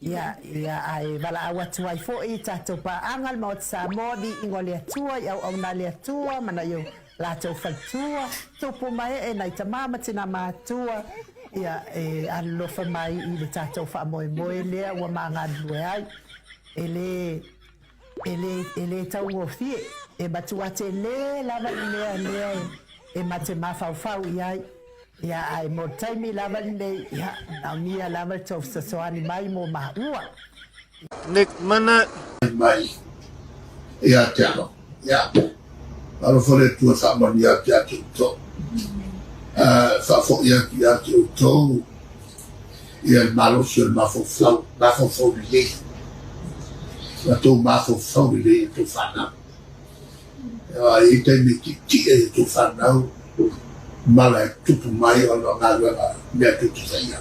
Ia, ia, ae valaau atu ai foi i tatou paaga le Maota Samoa, viiga o le Atua i auauna a le Atua ma nai o latou faletua, tupu ma ee, nai tama ma tina matua, ia, e alolofa mai i le tatou faamoemoe lea ua ma galulue ai. E le, e le, e le taugofie, e matua tele lava le mea lea e ma te mafaufau i ai. Ia, ae mo le taimi lava lenei, ia, manaomia lava le tou fesoasoani mai mo maua. Nick Minute. Mai ia te au. Ia, alofa le Atua e faamanuia atu ia te outou. E faafoi atu ia te outou ia le malosi o le mafaufau, mafaufau lelei. Ia tou mafaufau lelei i tou fanau. E i ai taimi e tietie ai tou fanau mala e tupu mai ona o galuega mea tou te faia.